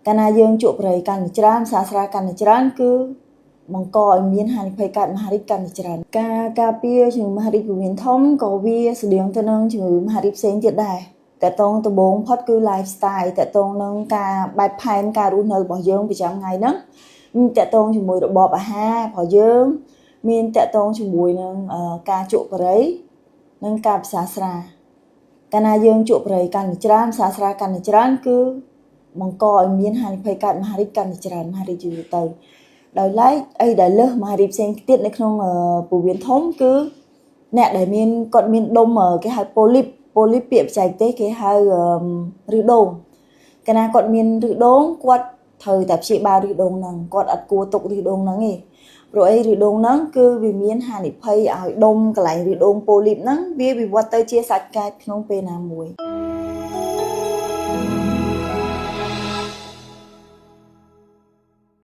កាលណាយើងជក់បារីកាន់តែច្រើនសាស្រាកាន់តែច្រើនគឺបង្កឲ្យមានហានិភ័យកើតមហារីកកាន់តែច្រើនការការពារជំងឺមហារីកពោះវៀនធំក៏វាស្តៀងទៅនឹងជំងឺមហារីកផ្សេងទៀតដែរតកតងដំបូងផុតគឺ lifestyle តកតងនឹងការបែបផែនការរស់នៅរបស់យើងប្រចាំថ្ងៃហ្នឹងតកតងជាមួយរបបអាហាររបស់យើងមានតកតងជាមួយនឹងការជក់បារីនិងការផ្សាស្រាកាលណាយើងជក់បារីកាន់តែច្រើនសាស្រាកាន់តែច្រើនគឺបង្កឲ្យមានហានិភ័យកើតមហារីកកាន់តែច្រើនមហារីកយូរទៅដោយឡែកអីដែលលើសមហារីកផ្សេងទៀតនៅក្នុងពោះវៀនធំគឺអ្នកដែលមានគាត់មានដុំគេហៅ polyp polyp ពាក្យបច្ចេកទេសគេហៅឫសដូងកាលណាគាត់មានឫសដូងគាត់ត្រូវតែព្យាបាលឫសដូងហ្នឹងគាត់អត់គួរទុកឫសដូងហ្នឹងទេព្រោះអីឫសដូងហ្នឹងគឺវាមានហានិភ័យឲ្យដុំកន្លែងឫសដូង polyp ហ្នឹងវាវិវត្តទៅជាសាច់កាចក្នុងពេលណាមួយ។